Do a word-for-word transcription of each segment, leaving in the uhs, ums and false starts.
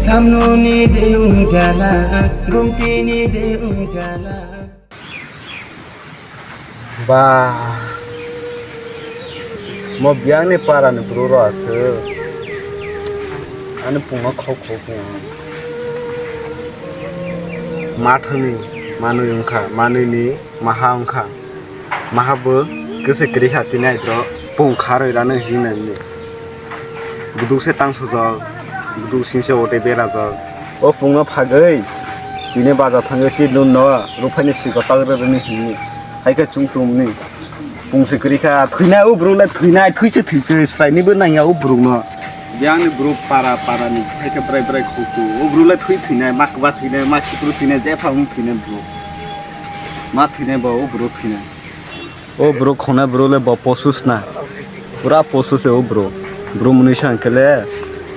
Samnuni de ungjala, gumtini de ungjala. Ba, mo biyangni parani bwrwi rok aswk ani pungno khok khok wng. Ma thangni manwi wngkha, manwini maha wngkha. Maha bo kwswi kwrwi kha, tini aitro pung kharwi rano hinwi nai. Buduk se tang sujak, buduk singse o tei berajak. O pungno phagwi tini baja thangwi chini no ruphaini siko tang rwrwni hinwi. Hai khe chwng tumni pung se kwrwi kha, thwinai o bwrwk le thwinai, thwi se thwi twi swraini bo nangya o bwrwkno. Biyangni bwrwk para para ni hai khe bwrai bwrai khoktu. O bwrwk le thwi thwinai, ma kwba thwinai, ma khipru thwinai, jepha wng thwinai bwrwk. Ma thwinai bo o bwrwk thwinai. O bwrwk khongnai bwrwk le bo posu sna. Pura posu se o bwrwk. Bwrwk mwnwi sa hwnkhe le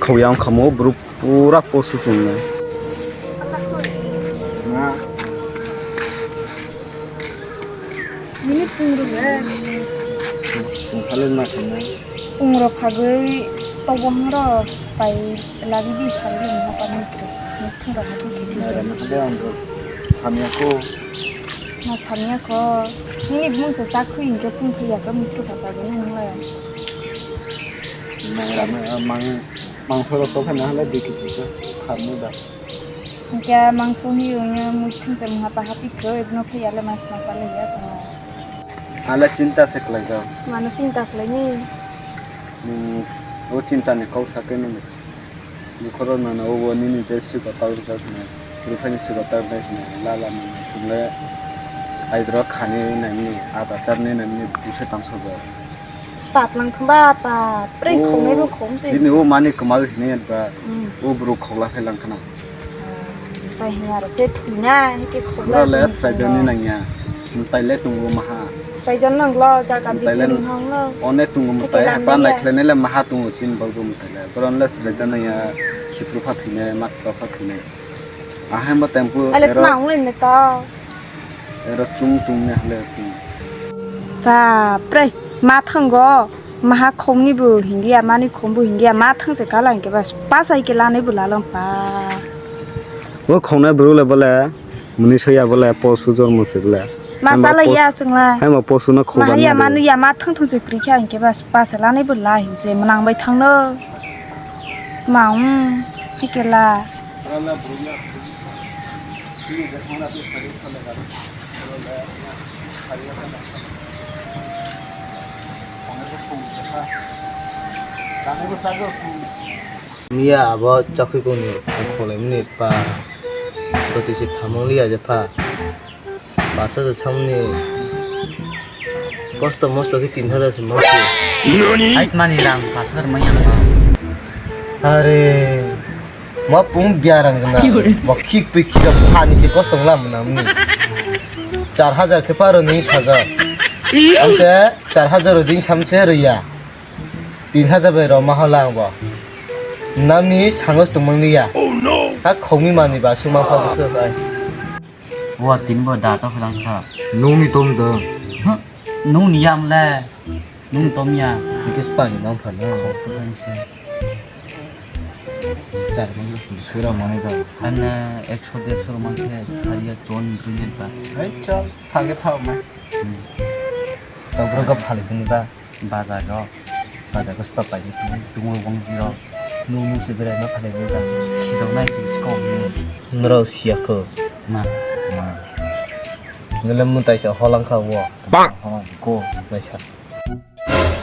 khauya wng kha mo o bwrwk pura posu se wngnai. Nini phungrwk le. Phungrwk ma khanai. Phungrwk phagwi tobo hwngrok pai lagi di sari le mokol ni kwrwi. Ni phungrwk hati hiti. Nairani hade ang samya ko. Ma samya ko. Nini bumung se chak khui hinkhe phung khui ya khe muktu pha chagwi nang le. Nairani mang mangso rok tokha na hale dikhi sisa kharmu da. Hinkhe mangso ni wngya mui thumsa mungha paha tikro ibno khe yale mas mas ale ya chwng. Ale chinta se khlaijak. Mano chinta khlaini. Nwng o chinta ni kok sakhe nini. Bukhoro nana obo nini je sigo tawrwjak hwnwi. Ruphaini sigo tawrwnai hwnwi. Lala nini thumle aidro khani nani ada charni nani buse tang sojak. Patlang thumba pa, prei khongnai bo khong se. Chini o mani kwmal hinwi ba. Mm. O bwrwk khogla phai lang khna. Pai hinga ro se thwina, hike khogla. Bwrwk le sraijani nangya. Mwtai le tungo maha. Sraijan nang lo, jaga bikini nang lo. One tungo mwtai, heba nai khlai le maha tungo chin bal bo mwtai le. Bwrwk le sraijan nangya, khipru pha thwinai, mak pha thwinai. Ahai ma tempo. Ale ero tma unglen ne to. Ero chung tung ne hale tung. Bapre, ma thango, maha khomni bo hindiya, mani khom bo hindiya, ma thang se kala hinkhe bas, pasai ke lanai bo lalong pa. O khongnai bwrwk le bole, muni soya bole, posu jormo se bole. Ma chala ya chwngla. Hai ma posu no khogla. Ma haya manu ya ma thang thang se kri kha hinkhe bas, pasai lanai bo la hinse, mwnang bai thang no. Ma ung, hai ke la. Miya abo chakui kongni kholai mani pa doti se thamang liya je pha. Pash hajar samni kosto mosto khe tin hajar se mangsi. Hai mani rang pash hajar manya. Are. Ma pung biarang gana. Ki hore? Bo khik pi khik phani se kosto ngla mwnamni. Char hajar khe paro ni saja. Amse char hajar o ding samse roya. Tin hajar bai roma hola ang bo. Namni sangos tongmang liya. Ha khongni mani ba suma pha bwswk ai. Wa tin bo da to khlang kha. Nungni tom da. Huh? Nungni yam le. Nung tom ya. Hingke spani nang phano. Khok to khan se. Char mani. Bisura mani ba. Ana ekso derso man khe thariya chon brilliant ba. Hai chal phage phao ma. Hmm. Tobro ga phale jini ba. Bazar rok. Bazar ko spa pai jini. Tungo wong jiro. Nung nung se berai ma phale jini ba. Sijok nai jini sko. Nrao siya ko. Ma. Ma. Nele mutai sa holang kha wo. Bang. Holang ko. Nai sa.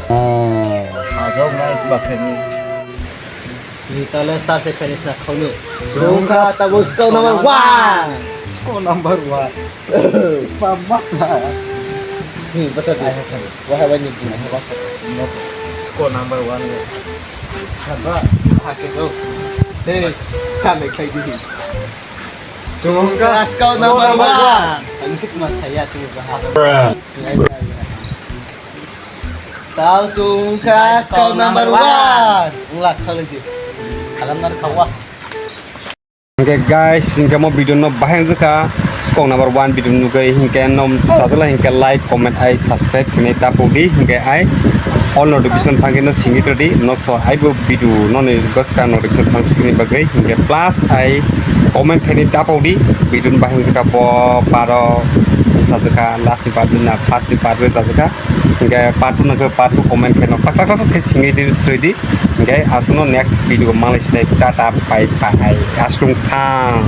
Oh. Ajok nai bakhe ni. Ni tale star se khaini sna khawni. Chwngkha tabo score number one. Score number one. Pa masa. Ni basa di. Ai hasan. Wahai wani di. Ai basa. Score number one. Saba. Hake do. Hey, kane khai di. Chwngkha score number one. Ang khit ma saya chwngkha. Tao chwngkha score number one. Wngla khalai di. Kalam nar khawa. Hingke guys, hingke mo video no bahai wngkha score number one video nugui, hingke no sajala hingke like, comment, ai subscribe khinai tapudi, hingke ai all notification thangkhe no singwi todi, nokso aibo video noni bwskang notification thang sini bagwi, hinkhe plus ai comment khaini dapao di, video ni bahai wngkha bo baro sajwkha, last ni part na first ni part bai sajwkha, hinkhe part two nangkhe part two comment khaino tak tak tak khe singwi di todi, hinkhe aswkno next video malai stai, tata bye bye, aslung thang.